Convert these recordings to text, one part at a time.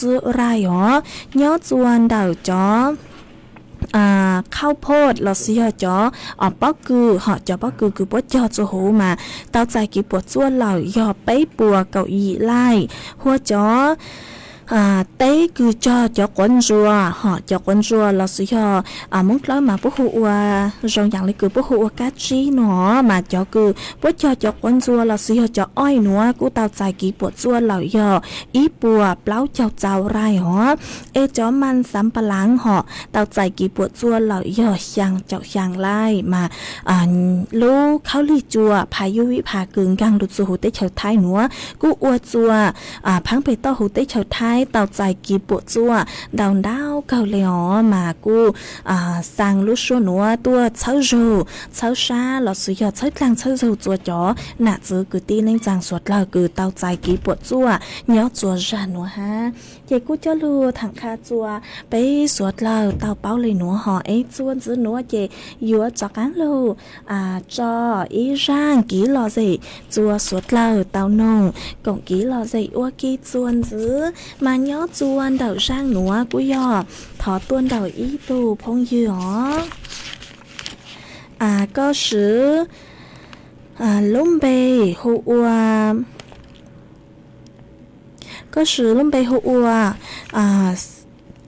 xwb rai os. Nyob txua ntawm cov khauj phoj los sis yog cov pob kws, hom cov pob kws kws puab cog txua huv mas tau txais kev puam txuaj lawm yog peb puas kaum yim laij. Hua cov teb kws cog cov quav ntsuas, hom cov quav ntsuas los sis yog Moob Dlawb mas puab hu ua, zoo yaam le kws puab hu ua kab tsib no, mas cov kws puab cog cov quav ntsuas los sis yog cov oij nuav kuj tau txais kev puam txuaj lawm yog ib puas plaub caug tau rai os. Es cov mas xav pa laav hom tau txais kev puam txuaj lawm yog xyaa caum xyaa laij mas lub khaub lig cua pha yub vib pha kws nkaag lug txua huv teb chaws Thaib nuav kuj ua txua phaab peg toj huv teb chaws Thaib tau txais kev puam txuaj ntau ntau kawg le os, mas kuj xaa lub suab nuav tuaj txhawb zug txhawb sab los sis yog txhawb dlaag txhawb zug txua cov nam txwv kwv tij neej tsaa suav dlawg kws tau txais kev puam txuaj nyob txua zag nuav hab. Ces kuj coj lug thaam qha txua peb suav dlawg tau paub le nuav hos, es txua ntxiv nuav ces yuav rov qaab lug tso ib zaaj kev lom zem txua suav dlawg tau noog koom kev lom zem ua ke txua ntxiv. Mas nyob txua ntawm zaaj nuav kuj yog thov tuaj ntawm ib tug phooj ywg os. Koj swv lub npe hu ua, koj swv lub npe hu ua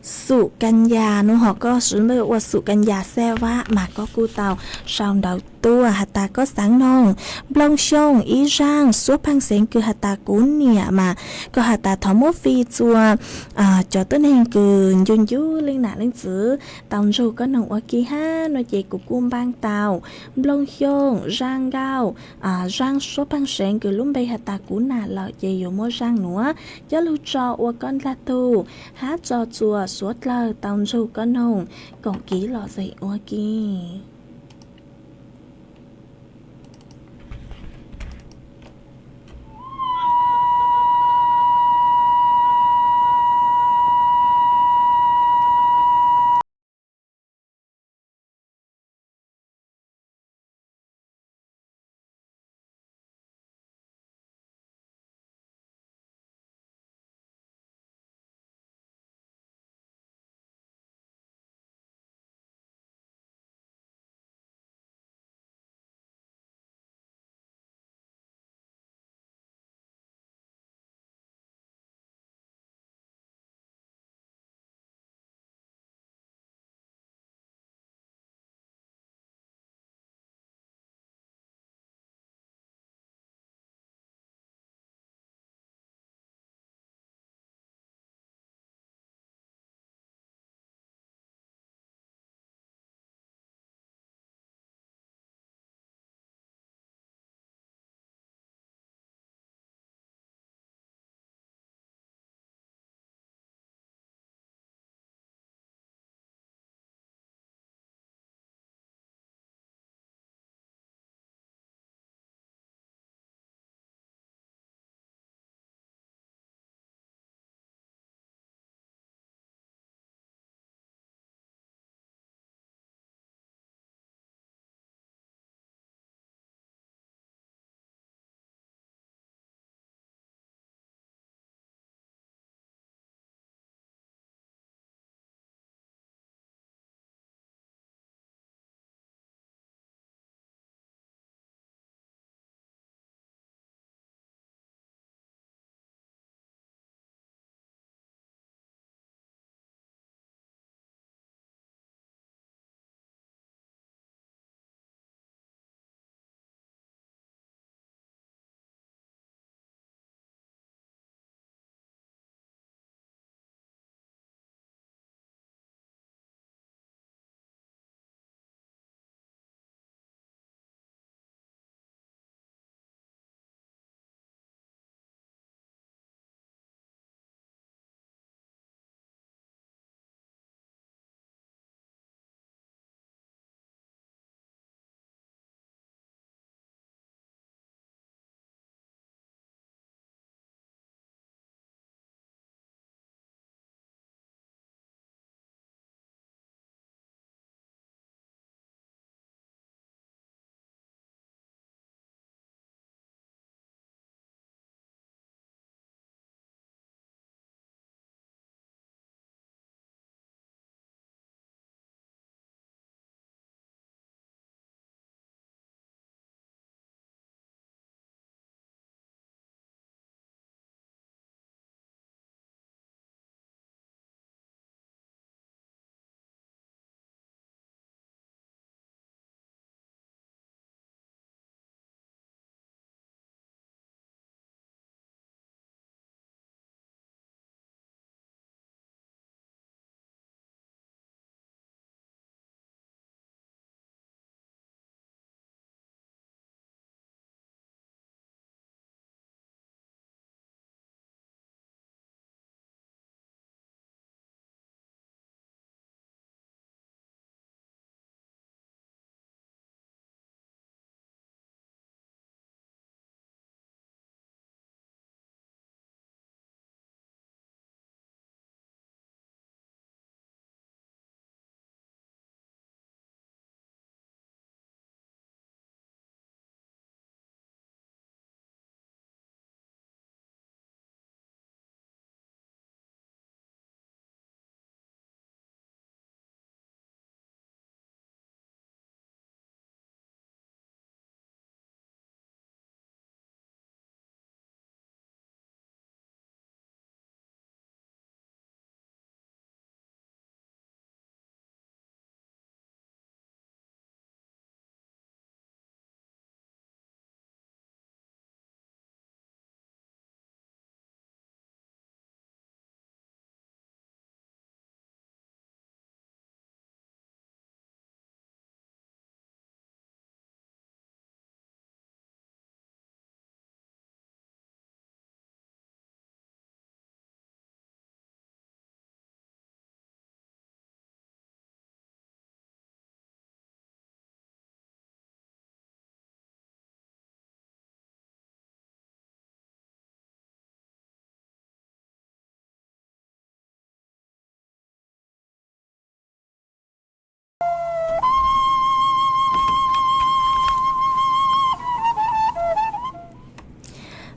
Xum Kas Yas nuav hos, koj swv lub npe hu ua Xum Kas Yas Xaj Vab mas koj kuj tau sau ntawv tuaj has tas koj xaav noog Nplooj Xyooj ib zaaj suab pheej xeev kws has tas kuv niam mas koj has tas thov muab fij txua cov tuab neeg kws ncu ncu leej nam leej txwv tau ntsug koj noog ua ke hab no ces kuv kuj npaaj tau Nplooj Xyooj zaaj nkauj, zaaj suab pheej xeev kws lub npe has tas kuv nam lawm ces yuav muab zaaj nuav coj lug tso ua koj ndlag tug hab tso txua suav dlawg tau ntsug koj noog koom kev lom zem ua ke.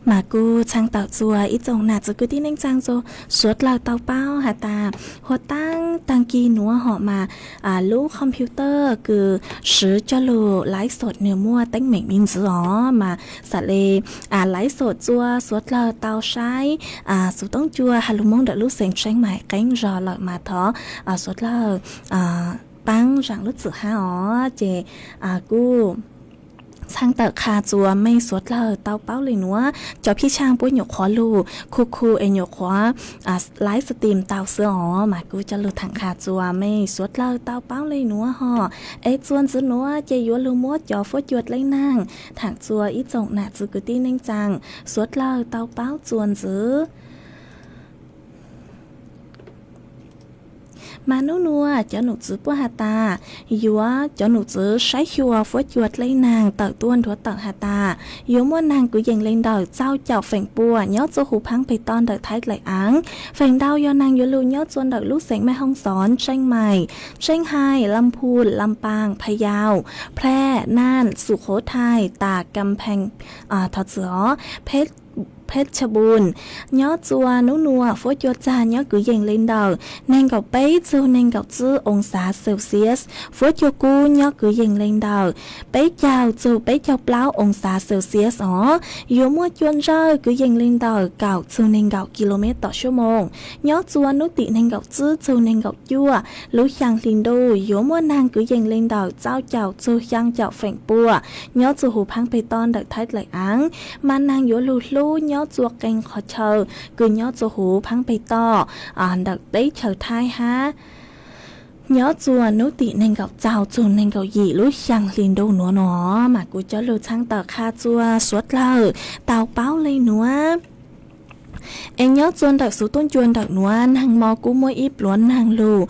Mas kuj txhaj tawm txuas ib tsoom nam txiv kwv tij neej tsaa suav dlawg tau paub has tas, hua taab taag kis nuav hom mas lub computer kws swv coj lug laiv xom nwg muaj teeb meem me ntsis os, mas xam le laiv xom txuas suav dlawg tau saib xuv toob cua has lug Moob ntawm lub xeev Tsheeb Maim qeeb zog lawm mas thov suav dlawg paab zaam lub txim hab os. Ces kuj txhaj tawm qha txuas mej suav dlawg tau paub le nuav, cov phij tshaaj puab nyuam qhuav lug khu khu es nyuam qhuav laiv xas tim tau xwb os, mas kuj coj lug thaam qha txuas mej suav dlawg tau paub le nuav hom. Es txuas ntxiv nuav ces yuav lug muab cov fuab cua dleb naag thaam txuas ib tsoom nam txiv kwv tij neej tsaa suav dlawg tau paub txuas ntxiv. Mas nub nuav cov num txwv puab has tas, yuav cov num txwv saib xyuas fuab cua dleb naag tawm tuab nrhuav tawm has tas, yuav muaj naag kwv yees le ntawm txaug caum feem pua nyob txuas huv phaab peg toj ntawm Thaib dlaim aav. Feem ntau yog naag yuav lug nyob txuas ntawm lub xeev Mej Hoob Xoob, Tsheeb Maim, Tsheeb Haim, Lam Phum, Lam Paam, Pha Yau, Phlaj, Naaj, Xum Qhuv Thaim, tas Kam Pheej, thov txim os, Phej Tsha Npuj. Nyob txuas nub nuav fuab cua txag nyob kwv yees le ntawm neeg nkaum peb txug neeg nkaum tsib oo xav Celsius. Fuab cua kub nyob kwv yees le ntawm peb caug txug peb caug plaub oo xav Celsius os. Yuav muaj cua ntsawj kwv yees le ntawm kaum txug neeg nkaum kilomev tom suab moos. Nyob txuas nub tim neeg nkaum tsib txug neeg nkaum cuaj lub xyaa hli ntuj yuav muaj naag kwv yees le ntawm txaug caum txug xyaa caum feem pua nyob txuas huv phaab peg toj ntawm Thaib dlaim aav. Mas naag yuav lug hlub nyob txuas qee qhov chaw kws nyob txuas huv phaab peg toj ntawm teb chaws Thaib hab. Nyob txuas nub tim neeg nkaum txaug txug neeg nkaum yim lub xyaa hli ntuj nuav no, mas kuv coj lug txhaj tawm qha txuas suav dlawg tau paub le nuav. Es nyob txuas ntawm xuv tuab ncua ntawm nuav naag mo kuj muaj ib pluav naag lug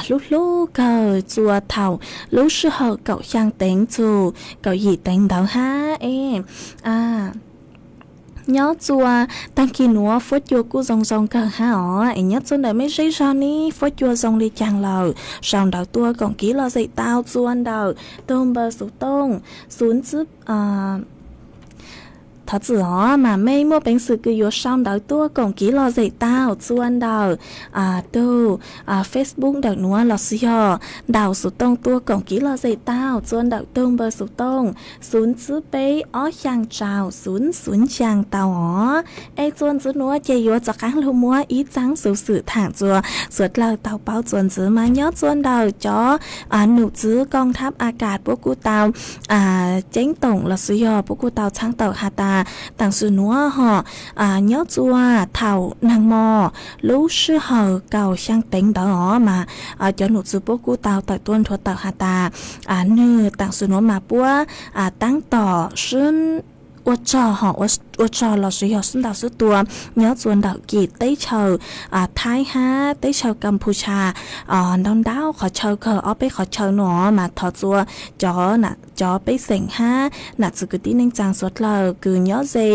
hlub hlub kawg txuas thaum lub sij hawm kaum xyaa teev txug kaum yim teev ntawd hab es nyob txuas taag kis nuav fuab cua kuj zoo zoo kawg hab os. Es nyob txuas ntawm mej zej zog ne fuab cua zoo le caag lawm, sau ntawv tuaj koom kiv lom zem tau txuas ntawm tug npawb xuv tooj, xuv ntsib thov txim os, mas mej muaj peev xwm kws yuav sau ntawv tuaj koom kiv lom zem tau txuas ntawm tug Facebook ntawm nuav lossis yog ntaus xuv tooj tuaj koom kiv lom zem tau txuas ntawm tug npawb xuv tooj, xuv ntsib peb ob xyaa rau xuv xuv xyaa tau os. Es txuas ntxiv nuav ces yuav rov qaab lug muab ib txaab xuv xwm thaam txuas suav dlawg tau paub txuas ntxiv mas nyob txuas ntawm cov num txwv koom thab a kas puab kuj tau ceeb toom lossis yog puab kuj tau txhaj tawm has tas, taam sim nuav hom nyob txuas thaum naag mo lub sij hawm kaum xyaa teev ntawd os mas cov num txwv puab kuj tau tawm tuaj nrhuav tawm has tas, nwg taam sim nuav mas puab taab tom sib ua rog hom ua rog lossis yog sib ntaus sib tua nyob txuas ntawm kis teb chaws Thaib hab teb chaws Kampusha ntau ntau qhov chaw kawg ob peb qhov chaw no mas thov txuas cov pej xeem hab nam txiv kwv tij neej tsaa suav dlawg kws nyob ze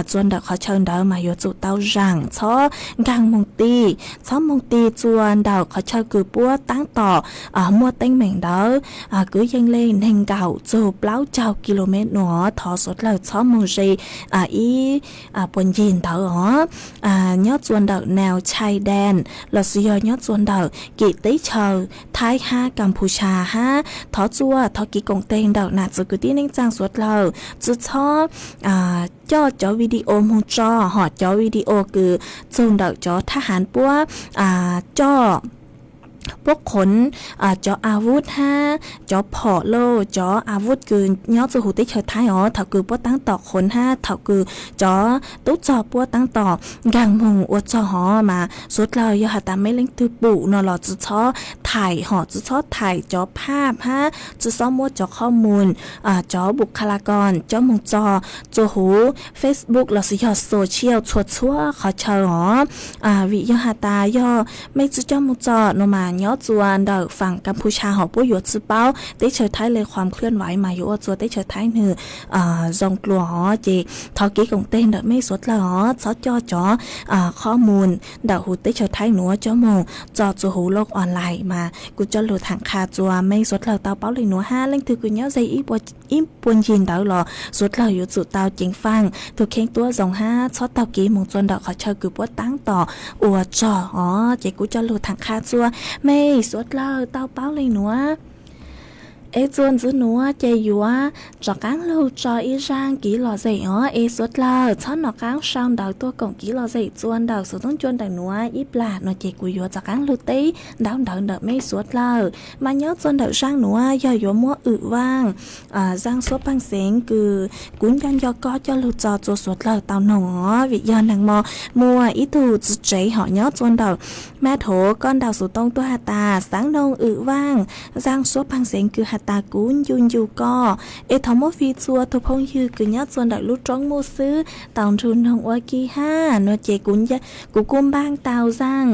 txuas ntawm qhov chaw ntawd mas yuav tsum tau zaam txhob nkaag moog ti, txhob moog ti txuas ntawm qhov chaw kws puab taab tom muaj teeb meem ntawd kwv yees le neeg nkaum txug plaub caug kilomev no, thov suav dlawg txhob moog ze ib puag ncig ntawd os. Nyob txuas ntawm nau chai dan lossis yog nyob txuas ntawm kis teb chaws Thaib hab Kampusha hab thov txuas thov kev koom teg ntawm nam txiv kwv tij neej tsaa suav dlawg tsi txhob coj cov video moog tso, hom cov video kws txug ntawm cov thab hav puab coj puab qhuv cov a vuv hab cov phom loj cov a vuv kws nyob txuas huv teb chaws Thaib os, thaum kws puab taab tom qhuv hab thaum kws cov tub rog puab taab tom nkaag moog ua rog hov mas suav dlawg yog has tas mej leej twg pum no los tsi txhob thaim hom tsi txhob thaim cov phaj hab tsi txhob muab cov qhov mus cov bukhalakon coj moog tso txuas huv Facebook lossis yog social txhua txhua qhov chaw os. Vim yog has tas yog mej tsi coj moog tso no mas nyob txuas ntawm faam Kampusha hom puab yuav tsi paub teb chaws Thaib le khuam khwj vais mas yuav ua txuas teb chaws Thaib nwg zoo dlua hov. Ces thov kev koom teg ntawm mej suav dlawg hov txhob coj cov qhov mus ntawm huv teb chaws Thaib nuav coj moog tso txuas huv loj online mas Kuv coj lug tham qha txua mej suav dlawg tau paub le nuav hab, leej twg kws nyob ze ib puag ncig ntawd los suav dlawg yuav tsum tau ceev faj, tug kheej tuab zoo hab txhob taug kev moog txua ntawm qhov chaw kws puab taab tom ua rog os. Ces kuv coj lug tham qha txua mej suav dlawg tau paub le nuav. Es txua ntxiv nuav ces yuav rov qaab lug tso ib zaaj kev lom zem os. Es suav dlawg txhob nov qaab sau ntawv tuaj koom kev lom zem txua ntawm xuv toob cua ntawm nuav ib plag no ces kuv yuav rov qaab lug teb ntau ntawv ntawm mej suav dlawg. Mas nyob txua ntawm zaaj nuav yog yuav muab wm vaaj zaaj suab paag xeev kws kuv nco nco koj coj lug tso txua suav dlawg tau noog os. Vim yog neeg mos muaj ib tug txiv tsev hom nyob txua ntawm mab thuv koj nraug xuv toob tuaj has tas xaav noog wm vaaj zaaj suab paag xeev kws has tas kuv ncu ncu koj. Es thov muab fij txua tug phooj ywg kws nyob txua ntawm lub roob muj xwb tau nrug noog ua ke hab no ces kuv kuj npaaj tau zaaj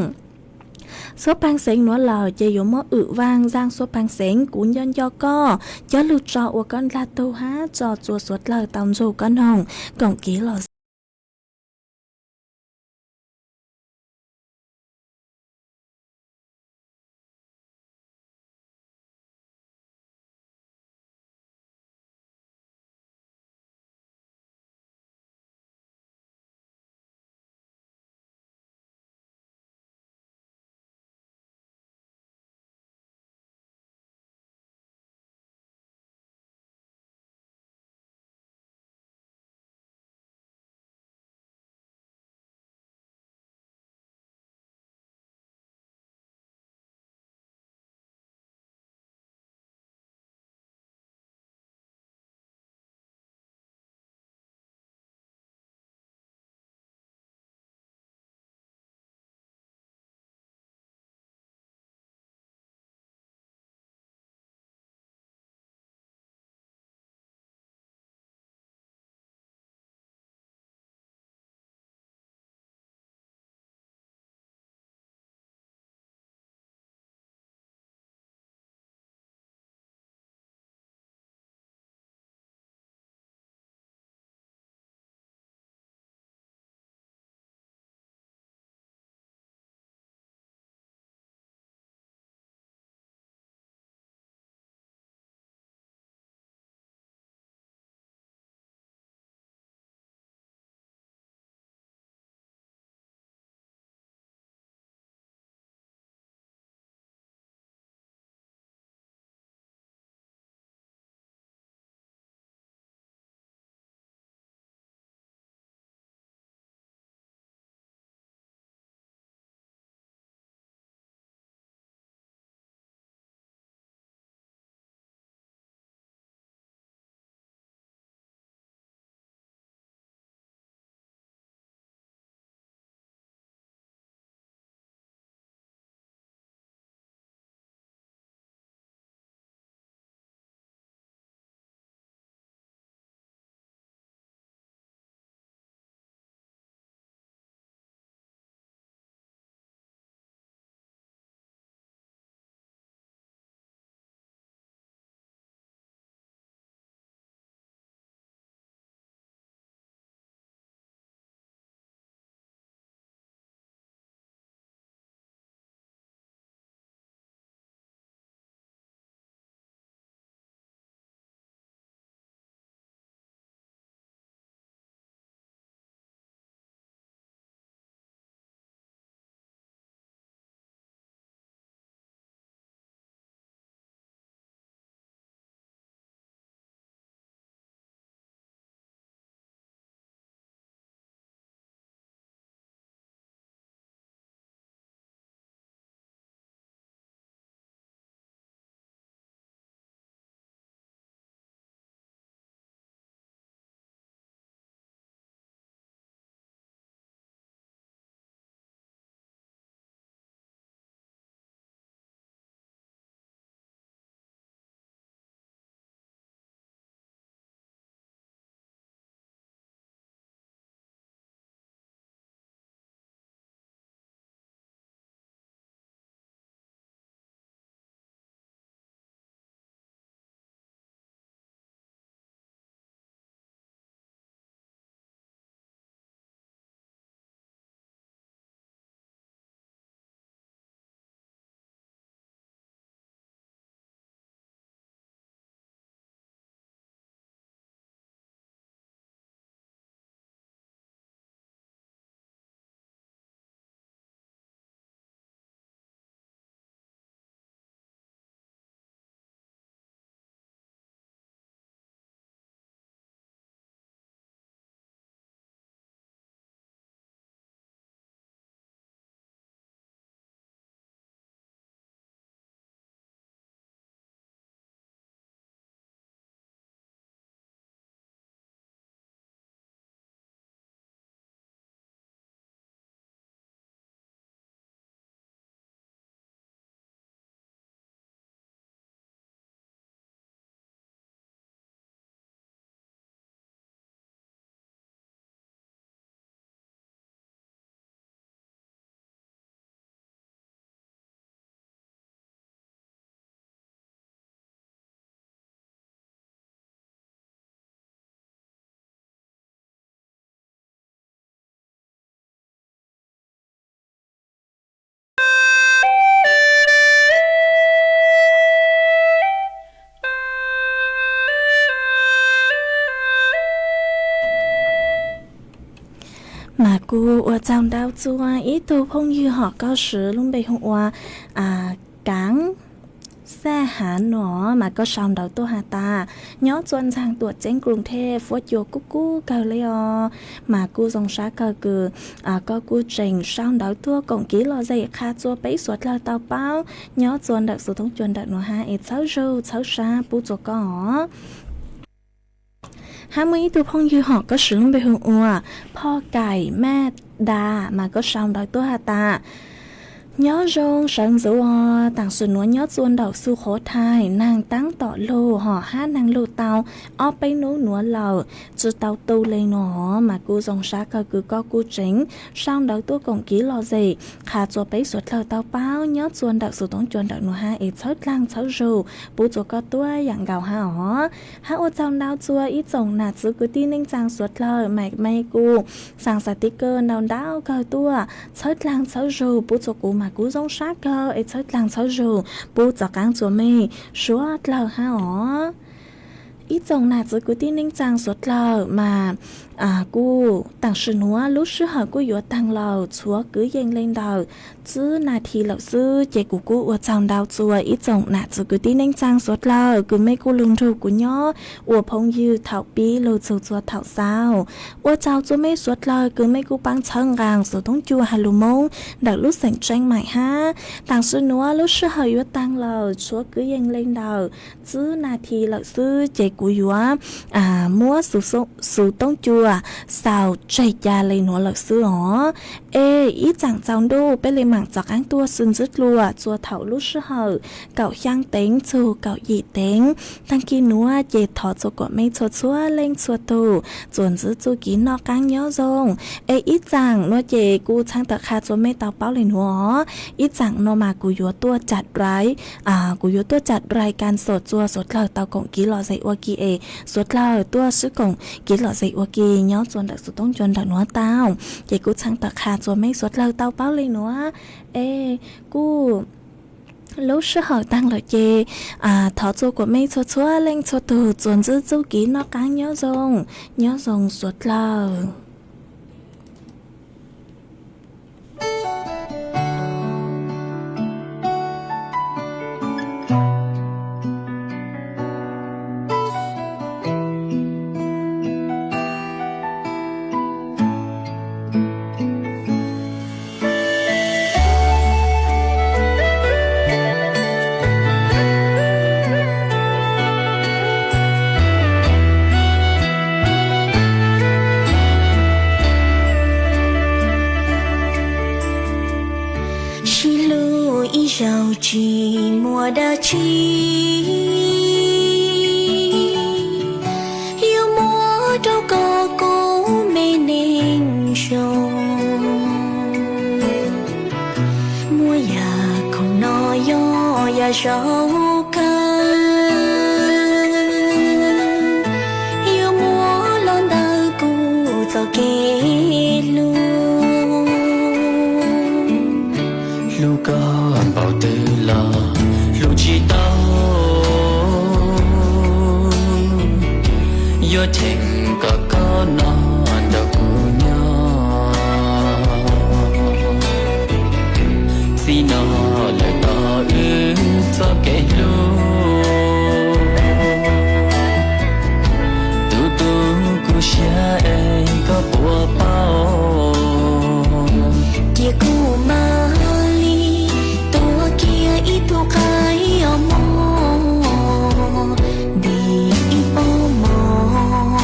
suab paag xeev nuav lawm ces yuav muab wm vaaj zaaj suab paag xeev kuv nco nco koj coj lug tso ua koj ndlag tug hab tso txua suav dlawg tau nrug koj noog koom kev lom zem. Kuv ua tsaug ntau txua ib tug phooj ywg hom koj swv lub npe hu ua Kaav Xaj Hav no, mas koj sau ntawv tuaj has tas nyob txua ntxaag tuam ceeb Kruv Thej, huab cua kuj kub kawg le os. Mas kuj zoo sab kawg kws koj kuj tseem sau ntawv tuaj koom kiv lom zem qha txua peb suav dlawg tau paub nyob txua ntawm xuv toob cua ntawm nuav hab es txhawb zug txhawb sab pub txua koj os. Hab muaj ib tug phooj ywg hom koj swv lub npe hu ua Phoj Kaim Maj Da, mas koj sau ntawv tuaj has tas nyob zoo sawv ntxuv os, taam sim nuav nyob txua nraum Xu Qhuv Thais, naag taab tom lug hom hab naag lug tau ob peb nub nuav lawm tsi tau tu le no. Mas kuj zoo sab kawg kws koj kuj tseem sau ntawv tuaj koom kiv lom zem qha txua peb suav dlawg tau paub nyob txua ntawm xuv toob cua ntawm nuav hab es txhawb dlaag txhawb zug pub txua koj tuab yaam nkaus hab os. Hab ua tsaug ntau txua ib tsoom nam txiv kwv tij neej tsaa suav dlawg, mas mej kuj xaa xas tiv kawg ntau ntau kawg tuaj txhawb dlaag txhawb zug pub txua kuv, mas kuv zoo sab kawg es txhawb dlaag txhawb zug pub txav qaab txua mej suav dlawg hab os. Ib tsoom nam txiv kwv tij neej tsaa suav dlawg, mas kuj taam sim nuav lub sij hawm kuj yuav taag lawm, tshuav kwv yees le ntawm tsib nas this lawm xwb, ces kuv kuj ua tsaug ntau txua ib tsoom nam txiv kwv tij neej tsaa suav dlawg kws mej kuj lug nrug kuv nyob ua phooj ywg thaum pib lug txug txua thaum xaus. Ua tsaug txua mej suav dlawg kws mej kuj paab txhawb nqaa xuv toob cua has lug Moob ntawm lub xeem Tseeb Maim hab. Taam sim nuav lub sij hawm yuav taag lawm, tshuav kwv yees le ntawm tsib nas this lawm xwb, ces kuv yuav muab xuv toob cua xaus tseg ca le nuav lawm xwb os. Es ib tsaam txaus ntuj peb le maam txav qaab tuaj xwb ntxiv dlua txua thaum lub sij hawm kaum xyaa teev txug kaum yim teev. Taag kis nuav ces thov txua kuas mej txhua txhua leej txhua tug txuas ntxiv txuj kev noj qaab nyob zoo. Es ib tsaam nuav ces kuj txhaab tawm qha txua mej tau paub le nuav os. Ib tsaam nuav mas kuv yuav tuaj ca dai, kuv yuav tuaj ca dai kas xom txua suav dlawg tau koom kev lom zem ua ke es suav dlawg tuaj sib koom kev lom zem ua ke nyob txua ntawm xuv toob cua ntawm nuav tau. Ces kuj txhaab tawm qha txua mej suav dlawg tau paub le nuav. Es kuj lub sij hawm taag lawm ces thov txua kuas mej txhua txhua leej txhua tug txuas ntxiv txuj kev noj qaab nyob zoo, nyob zoo suav dlawg. Sib hlub ib zaug tsis muaj dab tsi, yuav muab rau koj kuv me neeg zoo. Muab yam khoom no yog yam zaum kawg, yuav muab los ntawm kuv txoj kev hlub. Hlub koj npaum twg los hlub tsis tau, yuav cheem kom koj nrog kuv nyob. Txij no lawm tom wb txoj kev hlub, tu tu kuv siab es koj puas paub. Cia kuv mam li tuav kiag ib tug qaib os mog, ntim ib pob mov,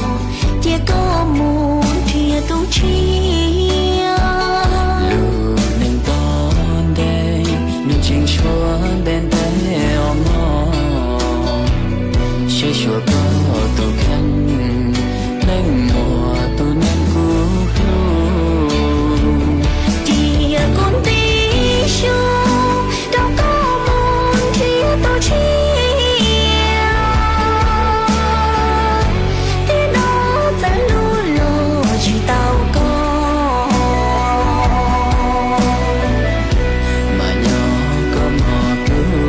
cia koj mus nrhiav tus tshiab. Lub neej tom ntej nws tseem tshuav ntev ntev os mog, seb xyuas koj tus kheej, neeg muaj tus neeg kuv hlub. Cia kuv ntim xyoo rau koj mus nrhiav tus tshiab, thiab nov txawv hlub los tsis tau koj. Mas nyob koj mog kuv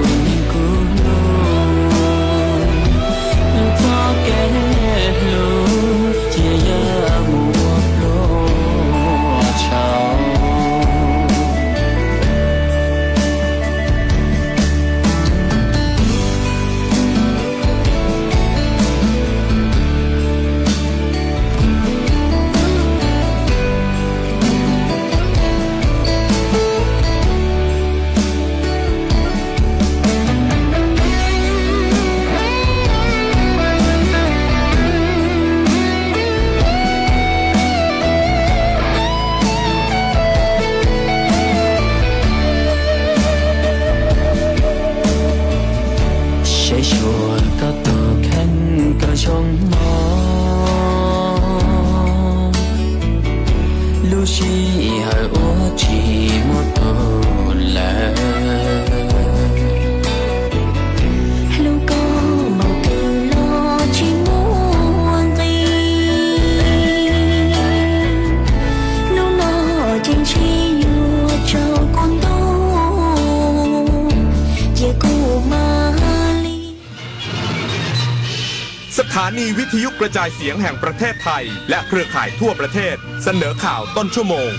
สถานีวิทยุกระจายเสียงแห่งประเทศไทย และเครือข่ายทั่วประเทศ เสนอข่าวต้นชั่วโมง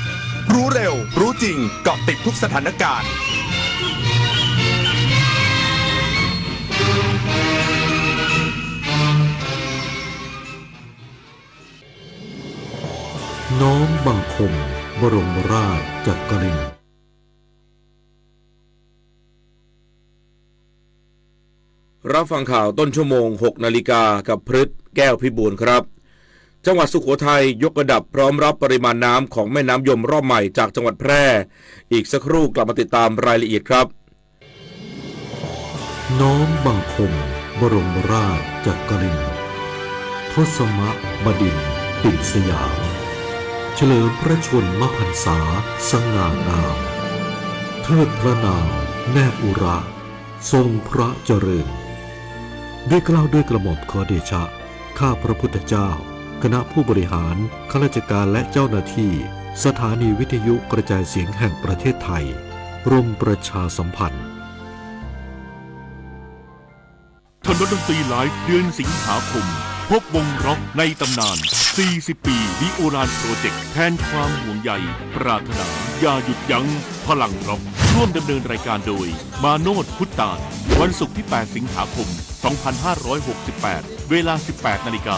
รู้เร็ว รู้จริง เกาะติดทุกสถานการณ์ น้อมบังคมบรมราชจักรินทร์ รับฟังข่าวต้นชั่วโมง หกนาฬิกา กับพฤษ แก้วพิบูลครับ จังหวัดสุโขทัยยกระดับพร้อมรับปริมาณน้ำของแม่น้ำยมรอบใหม่จากจังหวัดแพร่ อีกสักครู่กลับมาติดตามรายละเอียดครับ น้อมบังคมบรมราชจักรินทร์ ทศมบดินทร์ปิ่นสยาม เฉลิมพระชนมพรรษาสง่างาม เทิดพระนามแนบอุระ ทรงพระเจริญ ด้วยเกล้าด้วยกระหม่อมขอเดชะ ข้าพระพุทธเจ้า คณะผู้บริหาร ข้าราชการและเจ้าหน้าที่ สถานีวิทยุกระจายเสียงแห่งประเทศไทย กรมประชาสัมพันธ์ ทำดนตรีไลฟ์เดือนสิงหาคม พบวงร็อกในตำนาน สี่สิบ ปี The Oran Project แทนความห่วงใย ปรารถนาอย่าหยุดยั้ง พลังร็อก ร่วมดำเนินรายการโดย มาโนช พุทธตาน วันศุกร์ที่ แปด สิงหาคม สองพันห้าร้อยหกสิบแปด เวลา สิบแปด นาฬิกา